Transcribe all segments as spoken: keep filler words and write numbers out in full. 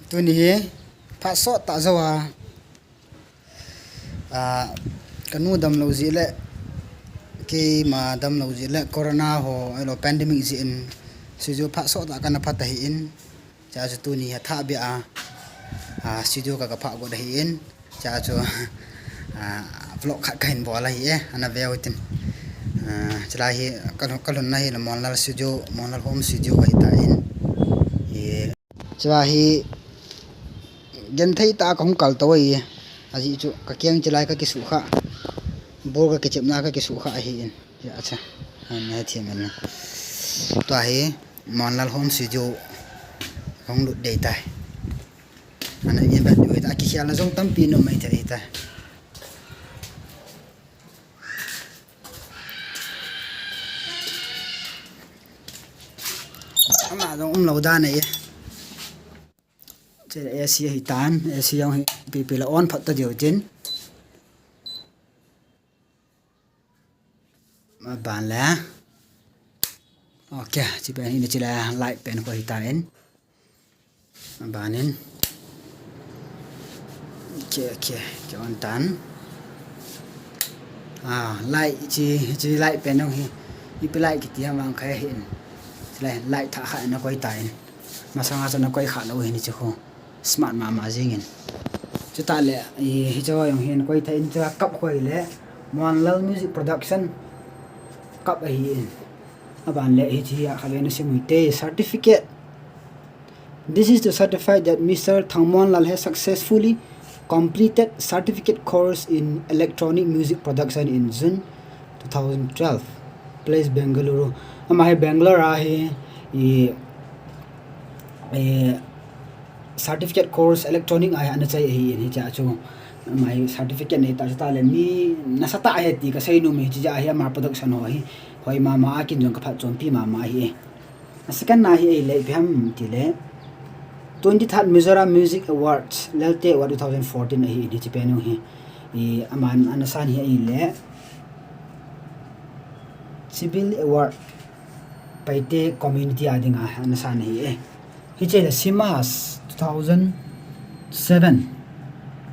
Tuni hi phat sot tah jou a, ah, kanu damlou jeh le, keima damlou jeh le, corona ho, ahilou pandemic jeh in, studio phat sot tah kana phat ahin, chua chu tuni hi athah beh a, ah, studio ka, ka phah got ahin, chua chu, ah, vlog khat kahin bol ahi e, ana veu tin. Ah, chulai hi ka, ka lhunna hi la Monlal Studio, Monlal Home Studio ahi tan. E, Chua hi genthei tah a kahung kal tou ahi. Ajeh chu kakeng chilai kakisuhkhah. Ball kakichepna kakisuhkhah ahin. Acha. Ana thiam in. Tua hi Monlal Home Studio kahung lut ding ahitai. Ana in bat ding ahitai. Kikhelna jong tampi nom mai thei ahitai. Ama jong umlou dan ahi. Chule A C ahi tan, A C jong hi pipi la on phat ta diu tin. Aban le. Ok, chi pen hi ni chule light pen ko hi tan. Aban in. Ok, ok, ok, on tan. Ah, light chi, chi light pen jong hi. Ipi light kiti ham vang khai hin. Chule light thah khat ana koi tan. Masanga chu ana koi kha lou hin chu khu. Smart mama jingin. Chutah le, i, hiche jong hin koi thah in chu cup koi le. Monlal Music Production cup ahin. Aban le hiche a khatvei na sim u hite certificate. This is to certify that Mister Thangmonlal has successfully completed certificate course in electronic music production in June two thousand twelve. Place Bengaluru. Ama hi Bangalore a hi, i, i, certificate course electronic a hi ana chai ahin hiche a chu. Ama hi certificate nei tah chu tah le mi nasatah ahi ti kasei nom e, hiche a hi ama production ho hi. Hoi mama a, ken jong kaphatchompi mama ahi e. A second na hi ahile ipi ham tile twenty-third Mizoram Music Awards, Lalte Award two thousand fourteen ahin hiche pen u hi. I, aman ana san hi ahile Chibil Award Paite community a dinga ana san ahi e. Hiche le Simas two thousand seven.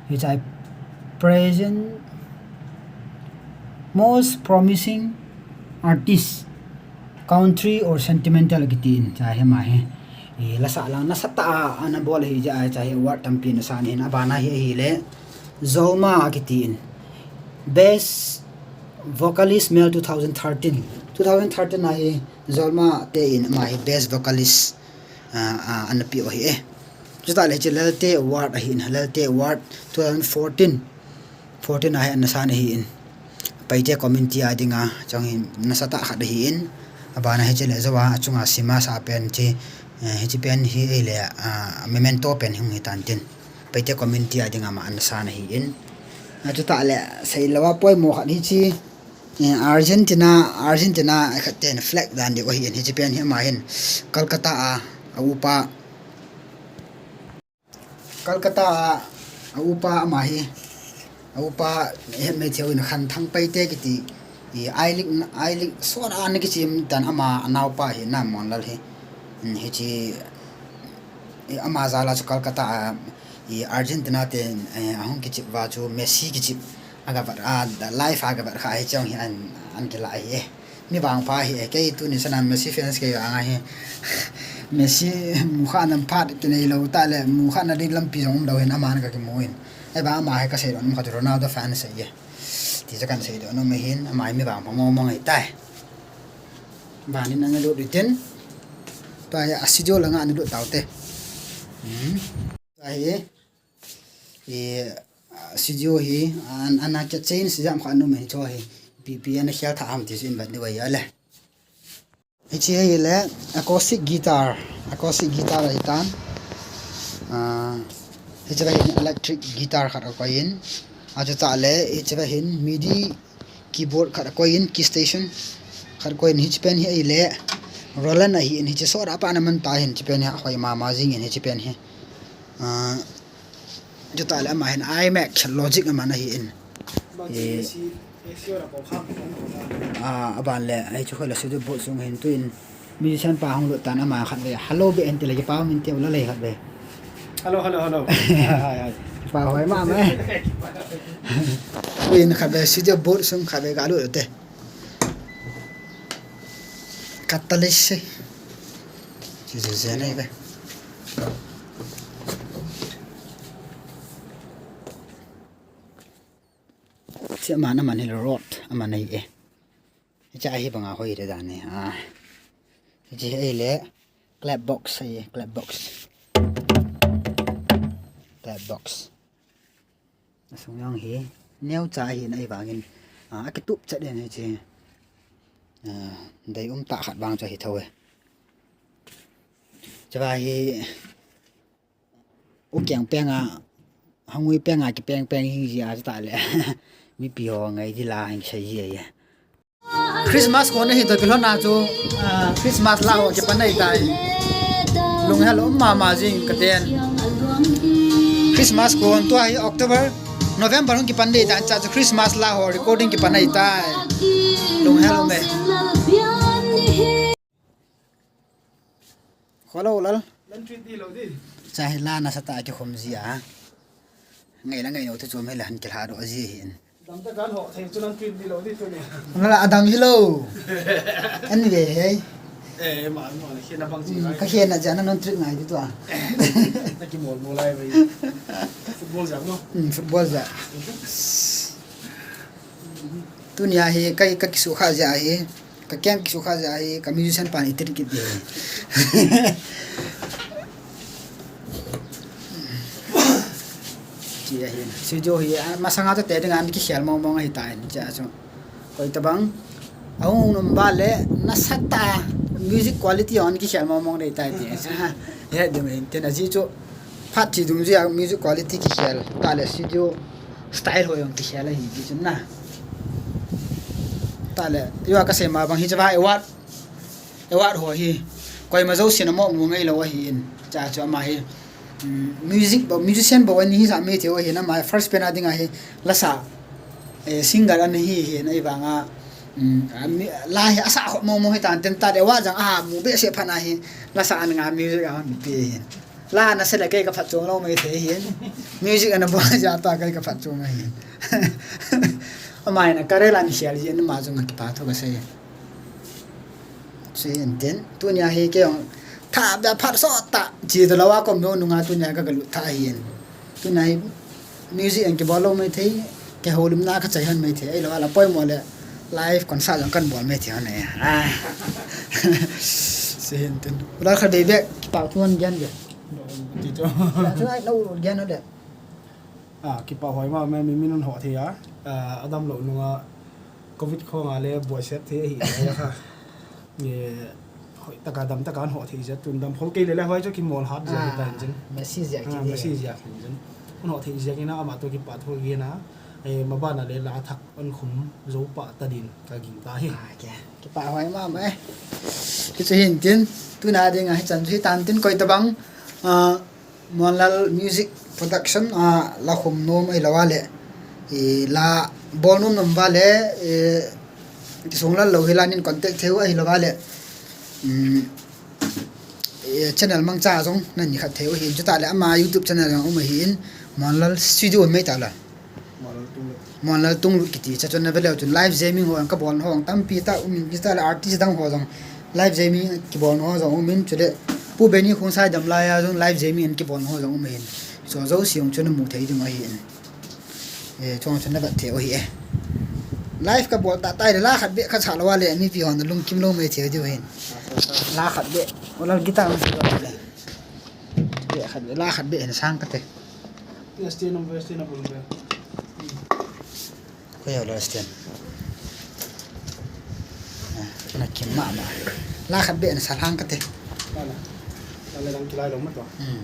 Hiche a present most promising artist, country or sentimental kiti in, chua hi ama hi. I, lasa lang nasatah a ana bol ahi jeh a, chua hi award tampi ana san ahin, abana hi ahile Jolma kiti in. Best Vocalist Male two thousand thirteen. Two thousand thirteen a hi Jolma te in ama hi Best Vocalist, ah, ah, ana pe u ahi e. Chutah le hiche Lalte Award ahin, Lalte Award two thousand fourteen. Fourteen a hi ana san ahin. Paite community a dinga, chong hi nasatah khat ahin. Abana hiche le jou a, achunga Simas a pen chi, eh, hiche pen hi ahile, ah, memento pen hung hi tan tin. Paite community a dinga ama ana san ahin. A chutah le, seilou a poimo khat hiche, eh, Argentina, Argentina khat ten flag dan diu ahin. Hiche pen hi ama hin Calcutta a, a upa, Calcutta a, a upa ama hi, a upa Hetmai Theo in Khanthang Paite kiti, i, I-League, I-League sot a ana kichim tan ama anaopa hi Thangmonlal hi. Mm, hiche, i, ama jal a chu Calcutta a, i, Argentina te, eh, ahung kichep uva chu Messi kichep. Aga vet a, live a aga vet kha hiche jong hi an, an kila ahi e. Mi vangpha ahi e, kei tuni chan a Messi fans kei vang ahi. Messi mukhah na phat kinei lou tah le, mukhah na ding lampi jong umlou hin aman kakimu in. Ahivang ama hi kasei nom khat Ronaldo fans ahi e. Ti chu kahin sei nom ahin, ama hi mi vangpha mong mong ahitai. Banin ana lut u hitin. Tua hi a studio langa ana lut taute. Hmm. Tua hi, i, a studio hi, an, ana kichenna jam khat nom ahi chu hi. Ipi ipi ana khel thah ham ti chu in vet diu ahi ale. Hiche hi le acoustic guitar, acoustic guitar ahi tan. Ah, hiche va hin electric guitar khat akoi in. A chutah le hiche va hin MIDI keyboard khat akoi in, Keystation khat akoi in, hiche pen hi ahile Roland ahin, hiche sot a pat ana man ta hin, hiche pen hi ahoi mama jing in, hiche pen hi. Ah, chutah le ama hin iMac Logic aman ahin. Eh, ah, aban le, hichu khoi le studio board sung hin tuin musician pa hung lut tan ama khatvei. Hello be enti le kipa min ti u la lei khatvei. Hello, hello, hello. Hi, hi. Pahoi mama e. Ui, na khabe studio board sung khabe galu te. Catalyst. Chi je je nei be. Chi ama na man hil rod ama nei e. Cha hi banga hoi re dan e. Ah. Chi ei le clap box ei, clap box. Clap box. Asung jong hi neo cha hi na i vangin, ah, akitup chat den hi chi. Ah, dei um ta khat vang cha hi tho e. Chava hi u keng peng a, hangui peng a kipeng peng hi ji a ta le. Mipi ho ngai di la hing sei ji e. Christmas kon ahi toh kilhonna chu, ah, Christmas la ho kipan ahitai. Lunghel um mama jing katen. Christmas kon tua hi October, November hung kipan ding ahitai, cha chu Christmas la ho recording kipan ahitai. Lunghel um e. Kholo lal. Nan treat di lo di. Cha hi la nasatah a kikhum ji a. Ngai la ngai no te chom hi la han kilha doh ji hin. Dam ta kan ho thei chu nan treat di lo di tu ni. Nala adam hi lo. An ve hei. Eh, ma, ma, khena bang ji. Hmm, ngai. Ka khena ja na non treat ngai di tua. Na ki mol mol ai bai. Football ja no. Hmm, football ja. Tunia hi ka, ka kisukha ja hi. Ka keng kisukha ja hi, ka musician pan i treat kit di. Chi ahi. Studio hi, ah, masanga toh te dinga an kikhel mong mong ahitai, cha chu. Koi tabang, ahung nom ba le, nasatah a, music quality hon kikhel mong mong dei tai ti. He ding hin, tin aji chu, phat chi dung ji a music quality kikhel, ta le studio style ho jong kikhel ahi ti chu na. Ta le, yo ka sei ma bang hi chava award, award ho hi, koima jousen amo mu ngai lo ahi in, cha chu ama hi, mm, music bou, musician bou ani hi sa mi thei ahi na, ama first pen a ding ahi, lasa, eh, singer ani hi hi na i vanga, mm, a mi, la hi asa kho mo mo hi tan ten ta de wa jang a mu be se phan ahi, lasa an nga music a hon pi hi. La na se le kei ka phat chung lo mai thei hi. Music ana bol ja ta kei ka phat chung mai hi. Amai na ka rela ni sial ji na ma jong ki pa tho ka sei. Sei enten. Tunia hi kei jong tha bia phat so ta. Chi to lawa kom no nunga tunia ka galut tha hi en. Tunia hi music an kibol lo mai thei. Kei holimna ka chai hon mai thei. Ei lo ala poimo le live concert jong kan bol mai thei hon e. Ah. Sei enten. Ula kha dei be kipa thu hon gen be. Ti to. Tonight no gen hon le. Ah, kipa hoi ma, mi, mi, mi nun ho thei a. Ah, adam lo nunga covid khonga le boiset thei ahi, ahi a kha. Nge, hoi taka dam taka an ho thei jia, tun dam hol kei le le hoi chu kimol hat jia hi ta jin. Message jia ki. Ah, message jia ki jin. An ho thei jia ki na ama to kipa thu ki na. Eh, ma bana le la thak an khum zo pa ta din ka ging ta hi. Ah, ke. Kipa hoi ma ma e. Ki chu hin tin, tuna dinga hi chan chu hi tan tin koi tabang. Ah, Monlal Music Production a la khum nom ahi lou a le, i la bol nom nom va le, i kisung lal lou hi la nin contact thei u ahi lou a le, um, i channel mangcha jong nan ni khat thei u ahi, chuta le ama YouTube channel jong um ahi in, Monlal Studio mai ta la. Monlal Tunglut kiti cha chun na ve leu chun live jamming ho ang ka bol ho ang tampi ta um in, chuta le artist dang ho jong live jamming kibol ho jong um in, chule Pu Benny Khongsai dam lai a jong live jamming an kibol ho jong um in. Chu jouse jong chun na mu thei ding ahi in. E, chuang chun na vet thei u ahi e. Live ka bol ta tai le la khat beh ka sa lou a le mipi hon lungkim lou mai thei diu hin. La khat beh. Ola guitar ma sa lou le. Beh khat beh, la khat beh hin sang ka te. Yes, tin um, yes, tin um, bul be. Ko yo lo sten. Ah, na kim ma ma. La khat beh na sa lhang ka te. Wala. Wala lang kilai lo ma to. Hmm.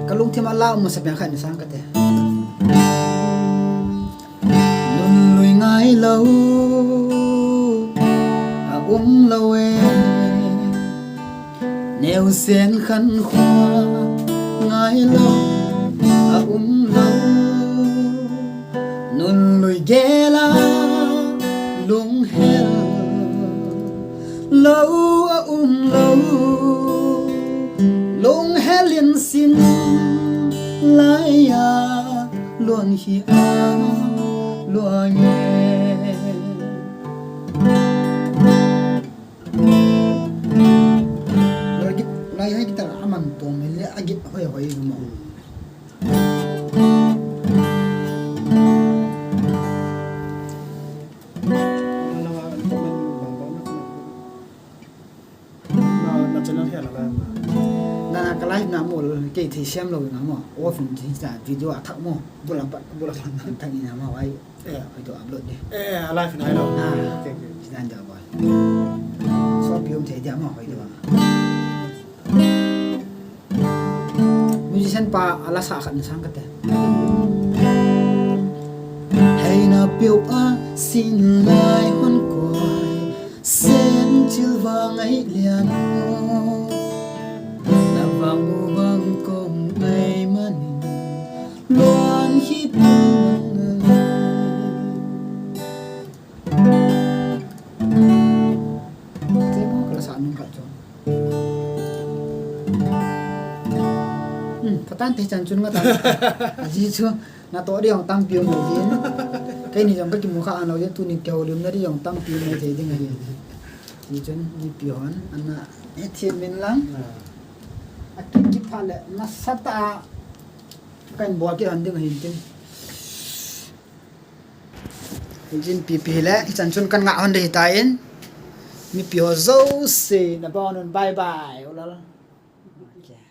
Ka lungthim Mala um sa pian khat ni sang kate. Nun lui ngai lo, a um lo e. Neu sen khan khua ngai lo, a um lo. Nun lui gel a, lung hel lo a um lo. Lung hel in sin lai a, luang hi a, luang e. Lai, lai hai guitar a man tom le a git hoi hoi mo. Na, na channel hi a na live na. Na, na ka live na mo, kei thei siam lo na mo. Off in thei sa video a thak mo. Bula pat, bula pat na thak ni na mo ai. Eh. Ai to upload ni. Eh, a live na lo. Ah. Okay, okay. Sinan da ba. So pium thei dia mo, ai to ba. Musician pa a la sa khat ni sang kate. Hei na piu a sin lai hon koi, sen chil vang ai lian ho. Na vang u vang kong ai manin, luan hi pun. Te mo ka la sa nung khat chu. Hmm, patan te chan chun nga ta. Aji chu, na to di hong tampi um jin. Kei ni jong ka kimu kha ano jin, tuni kihoulim na di hong tampi um thei ding ahi. Ti chun, mipi hon, ana, e thim min lang. A kit kit pha le, na sa ta, kan bol kit hon ding ahi tin. Hijin pipi hile, hichan chun kan ngah hon ding hitan. Mipi ho jouse, na bon un, bye bye, ulal. Okay.